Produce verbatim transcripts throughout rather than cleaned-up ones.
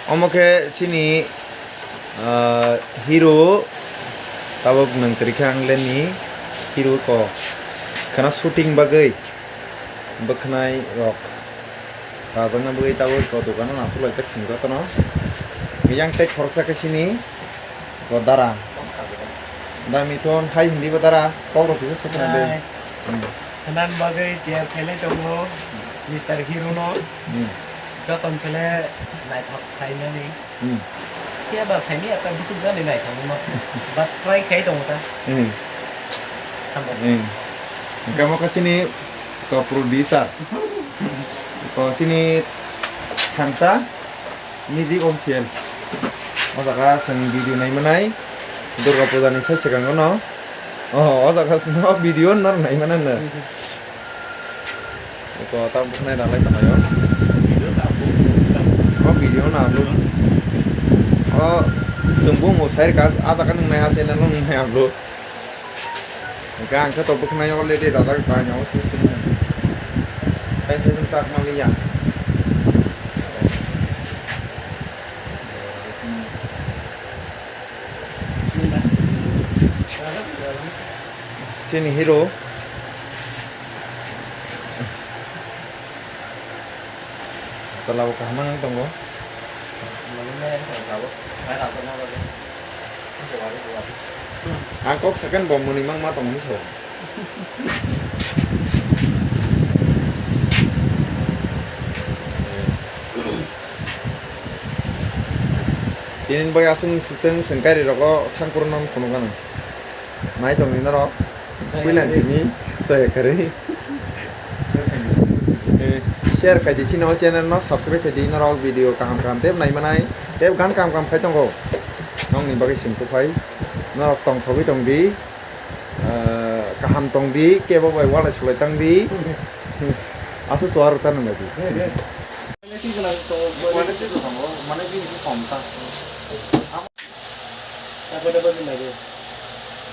Omo khe chini, ah, hero, tabuk nwng kwrwi khe ang leni hero ko khwna shooting bagwi bwkhnai rok rajakna bagwi tabuk ko dogano nachuklaijak chwng jotono. Yang tei khoroksa khe chini ko dara. Da Mithun hai hindi bo dara kok rok kisa sakna de. Hai. Hmm. Khwnan bagwi tiyar khailai tongo Mister Hero no. Hmm. Joton sele naithok khainani. Hmm. Phiya ba saini ata bisik jani naithok no. But try khai tongo ta. Hmm. Hambai. Hmm. Hingke omo khe chini ko producer. Ko chini thangsa. Music official. O jaga chwng video naimanai. Durga puja ni sai swkango no. Oh, o jaga chwng video no naimanai no. Eko tam buknai dalai tonglaio. O video no upload. O chwng bo mo sai ka a jaga nung nai ha channel nung nai upload. Hingke ang khe to bwkhnai already dajak bai nw sung sung. Kaisa sung sak manliya. Chini hero. Chwla bo kaham wng tongo. Ang kok second bo mwnwi mang ma tong hinwi sao. Tini bai aswk swtwng chwng gari rogo thang phuru no phunuk gana. Nai tongdi norok. Puilan simi soya kwrwi. Eh, share khai di, chini o channel no subscribe khai di, norok video kaham kaham tei nai manai tei gan kaham kaham khai tongo. Nokni bagwi sing tuphai. Norok tongthogwi tongdi. Ah, kaham tongdi, kebo bai walai sulai tangdi. Asa suar ta nang di. Quality to tongo, mane bini khe kom ta. Apa dapat sih lagi?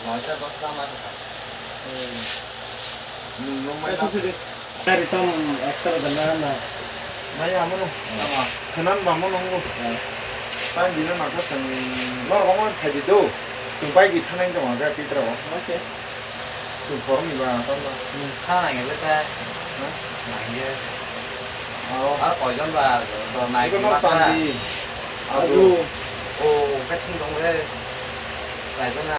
Locha basta ma ta. Hmm. Nung nung mai ta. Dari tam extra dana na. Mai amo no. Khwnan mamo nongo. Tam bino nangkha chwng norok omo phaidi do. Chwng bike bi thanai tong aga pitra o. Okay. Chwng phorokni ba tamo. Hmm, kha nang le ta. Ha? Nang ye. Oh. Ar koijon ba do nai. Iko no masa. Sandi. Aju. Aju. O, o, kathing dong le. Kaisa na.